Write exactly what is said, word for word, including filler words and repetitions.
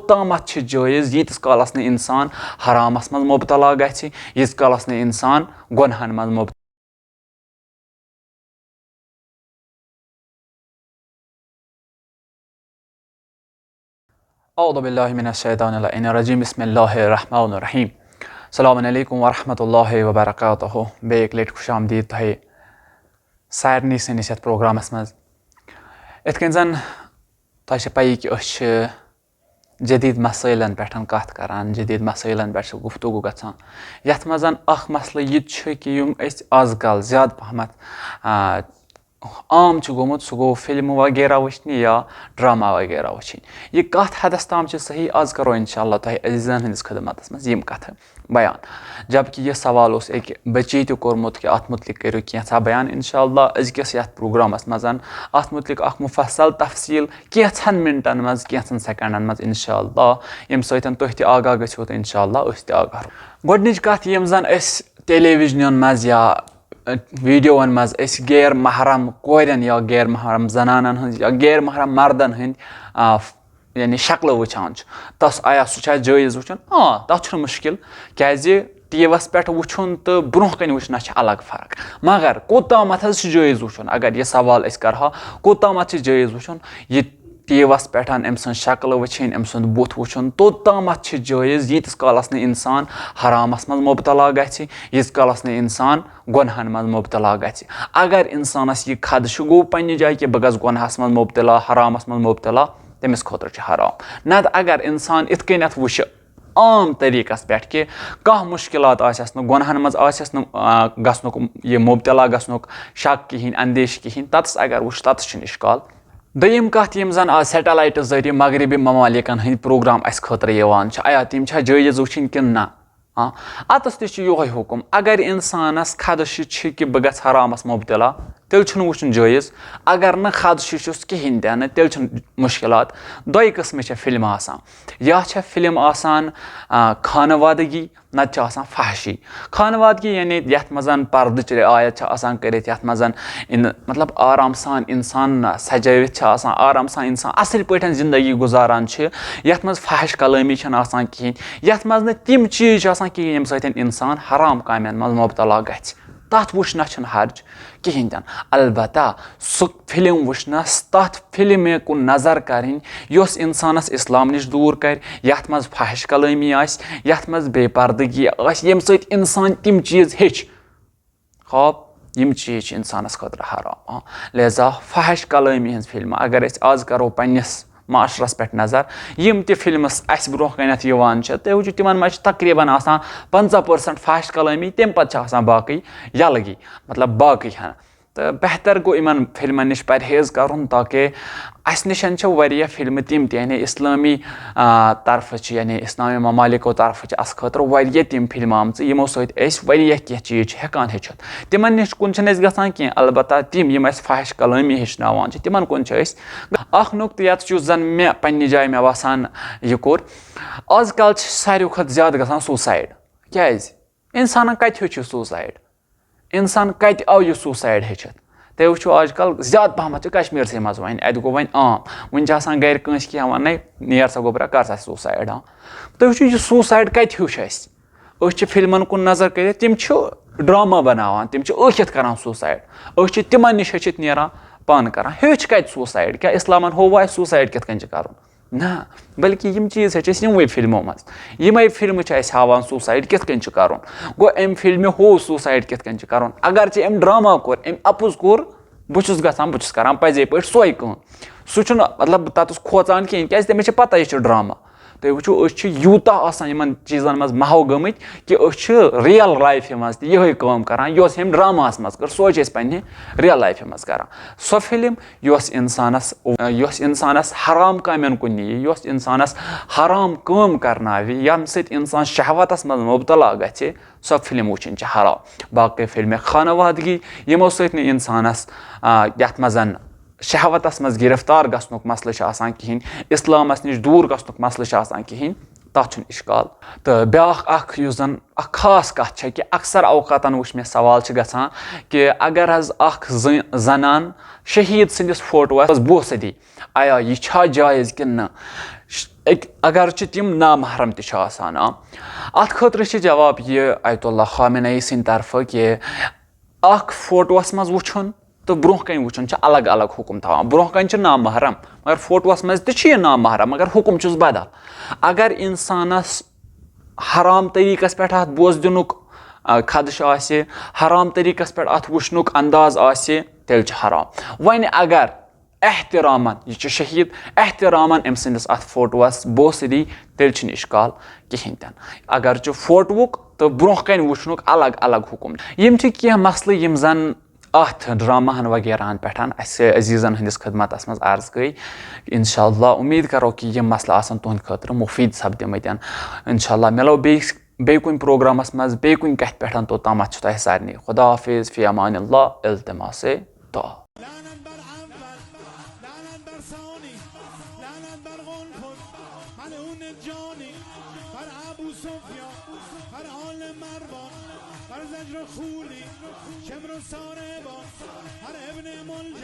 تامَتھ چھِ جٲیِز، ییٖتِس کالَس نہٕ اِنسان حرامَس منٛز مُبتلا گژھِ، ییٖتِس کالَس نہٕ اِنسان گۄنہَن منٛز مُبتلا۔ اعوذ باللہ من الشیطان اللعین الرجیم، بسم اللہ الرحمن الرحیم۔ السلام علیکم ورحمۃ اللہ وبرکاتہ۔ بیٚیہِ اَکہِ لَٹہِ خوش آمدید تۄہہِ سارنٕے سٲنِس یَتھ پروگرامَس منٛز۔ یِتھ کٔنۍ زَن تۄہہِ چھِ پَیی کہِ أسۍ چھِ جدید مسائلن پٮ۪ٹھ کتھ کران، جدید مسائلن پٮ۪ٹھ چھِ گفتگو گژھان، یتھ منٛز اکھ مسئلہٕ یہِ تہِ چھُ کہِ یِم أسۍ آز کل زیادٕ پہمتھ، آ، عام چھُ گوٚمُت، سُہ گوٚو فلمہٕ وغیرہ وٕچھنہِ یا ڈرامہ وغیرہ وٕچھِنۍ۔ یہِ کتھ حدس تام چھِ صحیح، آز کرو انشاءاللہ تۄہہِ عزیزن ہٕنٛدِس خدمتس منٛز یِم کتھٕ بیان۔ جبکہ یہِ سوال اوس أکۍ بچی تہِ کوٚرمُت کہِ اتھ متعلق کٔرِو کینٛژھا بیان۔ انشاءاللہ أزکِس یتھ پروگرامس منٛز اتھ متعلق اکھ مفصل تفصیل کینٛژھن منٹن منٛز، کینٛژھن سیکنڈن منٛز انشاءاللہ، ییٚمہِ سۭتۍ تُہۍ تہِ آگاہ گٔژھِو تہٕ انشاءاللہ أسۍ تہِ آگاہ روزو۔ گۄڈٕنِچ کتھ، یِم زن أسۍ ٹیلی ویژنن منٛز یا، ا، ویڈیوون منٛز أسۍ غیر محرم کورٮ۪ن یا غیر محرم زنانن ہٕنٛز یا غیر محرم مردن ہٕنٛدۍ، آ، یعنی شکلہٕ وٕچھان چھِ، تس آیا سُہ چھا جٲیز وٕچھُن؟ آ، تتھ چھُنہٕ مُشکِل، کیازِ ٹی وی یس پٮ۪ٹھ وٕچھُن تہٕ برونٛہہ کنہِ وٕچھنس چھِ الگ فرق۔ مگر کوٚت تامتھ حظ چھُ جٲیز وٕچھُن؟ اگر یہِ سوال أسۍ کرہو، کوٚت تامتھ چھُ جٲیز وٕچھُن؟ یہِ ٹی وی یس پٮ۪ٹھ أمۍ سٕنٛز شکلہٕ وٕچھِنۍ، أمۍ سُنٛد بُتھ وٕچھُن، توٚت تامتھ چھُ جٲیز، ییٖتِس کالس نہٕ انسان حرامس منٛز مُبتلا گژھِ، ییٖتِس کالس نہٕ انسان گۄنہن منٛز مُبتلا گژھِ۔ اگر انسانس یہِ خدشہٕ گوٚو پننہِ جایہِ کہِ بہٕ گژھٕ گۄنہس منٛز مُبتلا، حرامس منٛز مُبتلا، تٔمِس خٲطرٕ چھُ حرام۔ نتہٕ اگر انسان اِتھ کٔنٮ۪تھ وٕچھِ عام طریٖقس پٮ۪ٹھ کہِ کانٛہہ مُشکلات آسٮ۪س نہٕ، گۄنہن منٛز آسٮ۪س نہٕ، آ، گژھنُک، یہِ مُبتلا گژھنُک شک کِہیٖنۍ، اندیشہِ کِہیٖنۍ، تتس اگر وٕچھِ، تتس چھُنہٕ اشکال۔ دوٚیِم کتھ، یِم زن آز سیٹلایٹس ذٔریعہٕ مغربی ممالکن ہٕنٛدۍ پروگرام اسہِ خٲطرٕ یِوان چھِ، آیا تِم چھا جٲیز وٕچھِنۍ کِنہٕ نہ؟ ہاں، اتس تہِ چھُ یِہوے حُکم، اگر انسانس خدشہِ چھِ کہِ بہٕ گژھٕ حرامس مُبتلا، تیٚلہِ چھُنہٕ وٕچھُن جٲیز۔ اگر نہٕ خدشہِ چھُس کِہیٖنۍ تہِ نہٕ، تیٚلہِ چھُنہٕ مُشکلات۔ دۄیہِ قٕسمہٕ چھےٚ فلمہٕ آسان، یا چھےٚ فلم آسان، آ، خانوادگی، نتہٕ چھِ آسان فحشی۔ خانوادگی یعنی یتھ منٛز پردٕچ رعایت چھِ آسان کٔرِتھ، یتھ منٛز ان-، مطلب آرام سان انسان سجٲوِتھ چھِ آسان، آرام سان انسان اصل پٲٹھۍ زندگی گُزاران چھِ، یتھ منٛز فحش کلٲمی چھنہٕ آسان کِہیٖنۍ، یتھ منٛز نہٕ تِم چیٖز چھِ آسان کِہیٖنۍ، ییٚمہِ سۭتۍ انسان حرام کامٮ۪ن منٛز مُبتلا گژھِ۔ تتھ وٕچھنس چھُنہٕ حرج کِہیٖنۍ تہِ نہٕ۔ البتہ سُہ فلم وٕچھنس، تتھ فلمہِ کُن نظر کرٕنۍ، یۄس انسانس اسلام نِش دوٗر کرِ، یتھ منٛز فحش کلٲمی آسہِ، یتھ منٛز بے پردگی آسہِ، ییٚمہِ سۭتۍ انسان تِم چیٖز ہیٚچھِ۔ خواب، یِم چیٖز چھِ انسانس خٲطرٕ حرام۔ آ، لہذا فحش کلٲمی ہٕنٛز فلمہٕ، اگر أسۍ آز کرو پننِس معاشرس پٮ۪ٹھ نظر، یِم تہِ فلمہٕ اسہِ برونٛہہ کنٮ۪تھ یِوان چھِ، تُہۍ وٕچھِو، تِمن منٛز چھِ تقریباً آسان پنٛژاہ percent فحش کلٲمی، تمہِ پتہٕ چھِ آسان باقٕے یلگی، مطلب باقٕے ہن۔ تہٕ بہتر گوٚو یِمن فلمن نِش پرہیز کرُن، تاکہِ اسہِ نِش چھِ واریاہ فلمہٕ تِم تہِ، یعنی اسلٲمی، آ، طرفہٕ چھِ، یعنی اسلٲمی ممالکو طرفہٕ چھِ اسہِ خٲطرٕ واریاہ تِم فلمہٕ آمژٕ، یِمو سۭتۍ أسۍ واریاہ کینٛہہ چیٖز چھِ ہٮ۪کان ہیٚچھِتھ۔ تِمن نِش کُن چھِنہٕ أسۍ گژھان کینٛہہ، البتہ تِم یِم اسہِ فحش کلٲمی ہیٚچھناوان چھِ، تِمن کُن چھِ أسۍ۔ اکھ نُقطہٕ یتھ یُس زن مےٚ پننہِ جایہِ مےٚ باسان یہِ کوٚر، آز کل چھِ ساروی کھۄتہٕ زیادٕ گژھان suicide۔ کیازِ؟ انسانن کتہِ ہیوٚچھ یہِ suicide؟ انسان کتہِ آو یہِ suicide ہیٚچھِتھ؟ تُہۍ وٕچھِو، آز کل زیادٕ پہمتھ چھِ کشمیرسٕے منٛز وۄنۍ، اتہِ گوٚو وۄنۍ عام۔ وٕنہِ چھِ آسان گرِ کٲنٛسہِ کینٛہہ وننَے، "نیر سا گوٚبرا، کر سا suicide"۔ آ، تُہۍ وٕچھِو، یہِ suicide کتہِ ہیوٚچھ اَسہِ؟ أسۍ چھِ فلمن کُن نظر کٔرِتھ، تِم چھِ ڈرامہ بناوان، تِم چھِ ٲکھِتھ کران suicide۔ أسۍ چھِ تِمن نِش ہیٚچھِتھ نیران، پانہٕ کران۔ ہیوٚچھ کتہِ suicide؟ کیٛاہ اسلامن ہووا اَسہِ suicide کِتھ کٔنۍ چھِ کرُن؟ نہ، بلکہِ یِم چیٖز ہیٚچھ اَسہِ یِموٕے فِلمو منٛز۔ یِمَے فِلمہٕ چھِ اَسہِ ہاوان suicide کِتھ کٔنۍ چھُ کَرُن۔ گوٚو، أمۍ فِلمہِ ہوو suicide کِتھ کٔنۍ چھُ کَرُن۔ اگرچہِ أمۍ ڈرٛاما کوٚر، أمۍ اَپُز کوٚر، بہٕ چھُس گژھان، بہٕ چھُس کَران پَزے پٲٹھۍ سۄے کٲم۔ سُہ چھُنہٕ، مطلب، بہٕ تَتَس کھوژان کِہیٖنۍ، کیٛازِ تٔمِس چھِ پَتہ یہِ چھُ ڈرٛاما۔ تُہۍ وٕچھِو، أسۍ چھِ یوٗتاہ آسان یِمَن چیٖزَن منٛز محو گٔمٕتۍ کہِ أسۍ چھِ real lifeہِ منٛز تہِ یِہوٚے کٲم کَران، یۄس أمۍ ڈرٛاماہَس منٛز کٔر، سۄے چھِ أسۍ پنٛنہِ real lifeہِ منٛز کَران۔ سۄ فِلم یۄس اِنسانَس، یۄس اِنسانَس حرام کامٮ۪ن کُن نِیہِ، یۄس اِنسانَس حرام کٲم کَرناوِ، ییٚمہِ سۭتۍ اِنسان شہوتَس منٛز مُبتلا گژھِ، سۄ فِلم وٕچھِنۍ چھِ حرام۔ باقٕے فِلمہِ خانوادگی، یِمو سۭتۍ نہٕ اِنسانَس، آ، یَتھ منٛز شہوتَس منٛز گِرفتار گژھنُک مسلہٕ چھُ آسان کِہیٖنۍ، اِسلامَس نِش دوٗر گژھنُک مسلہٕ چھُ آسان کِہیٖنۍ، تَتھ چھُنہٕ اِشکال۔ تہٕ بیٛاکھ اَکھ یُس زَن اکھ خاص کتھ چھےٚ کہِ اکثر اوقاتن وٕچھ مےٚ سوال چھِ گژھان کہِ اگر حظ اکھ زٔنۍ، زنان شہیٖد سٕنٛدِس فوٹوس بوسہٕ دی، آیا یہِ چھا جایز کِنہٕ نہ؟ ش-، اگر چھ تم نامحرم تہ چھ آسان۔ آ، اتھ خاطرٕ چھ جواب یہ آیت اللہ خامنہ ای سٕنٛدِ طرفہٕ کہ اکھ فوٹوس منٛز وٕچھُن تہٕ برونٛہہ کنہِ وٕچھُن چھُ الگ الگ حکم تھاوان۔ برونٛہہ کنہِ چھُ نامحرم، مگر فوٹوس منٛز تہِ چھُ یہِ نامحرم، مگر حکم چھُس بدل۔ اگر انسانس حرام طریقس پٮ۪ٹھ اتھ بوس دِنُک، آ، خدشہٕ آسہِ، حرام طریقس پٮ۪ٹھ اتھ وٕچھنُک انداز آسہِ، تیٚلہِ چھُ حرام۔ وۄنۍ اگر احترامن، یہِ چھُ شہید، احترامن أمۍ سٕنٛدِس اتھ فوٹوس بوسہٕ دی، تیٚلہِ چھُنہٕ اشکال کِہینۍ تہِ نہٕ۔ اگر چھُ فوٹوُک تہٕ برونٛہہ کنہِ وٕچھنُک الگ الگ حکم۔ یِم چھِ کینٛہہ مسلہٕ یِم زن اتھ ڈراماہن وغیرہن پٮ۪ٹھ اسہِ عزیزن ہٕنٛدِس خدمتس منٛز عرض گٔے۔ انشاءاللہ امید کرو کہ یِم مسلہٕ آسن تُہنٛدِ خٲطرٕ مفید سپدِمٕتۍ۔ انشاءاللہ مِلو بیٚیہِ، بیٚیہِ کُنہِ پروگرامس منٛز، بیٚیہِ کُنہِ کتھِ پٮ۪ٹھ۔ توٚتامتھ چھُ تۄہہِ سارنٕے خدا حافظ، فی امان اللہ، التماس دعا۔ لعنت بر اول، لعنت بر ثانی، لعنت بر قنفذ، ملعون جانی، بر ابو سفیان، بر آل مروان، بر زجر و خولی، شمر و ساربان، بر ابن ملجم،